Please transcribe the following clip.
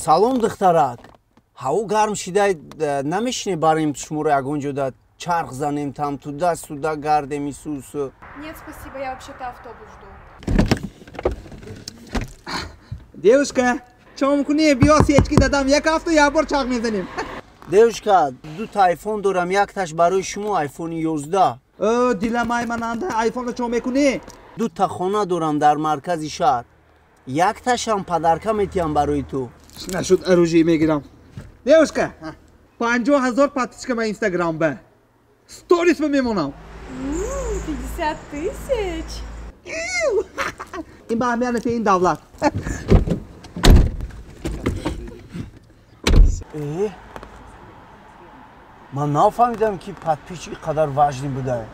Салом, духтарак. Ҳаво гарм шида, намешине барем шуморо ягон ҷода чарх занем, там туда-сюда гардем исусу. Нет, спасибо, я вообще-то автобус жду. Девушка, чом кунӣ? Биё сечки дадам, як ҳафта як бор чарх мезанем. Девушка, дута айфон дорам, якташ барои шумо, айфони 11. О, диламай мананда, айфонро чо мекунӣ? Дута хона дорам дар маркази шаҳр. Якташам падарка метиҳам барои ту. Нашуд, оружие мегирам. Девушка, 50 000 подписчика ма инстаграм ба. Сторис ба мемонам. 50 тысяч? Ин ба аҳамият ин давлат. Ман нафаҳмидам, ки подписчик қадар важный буда.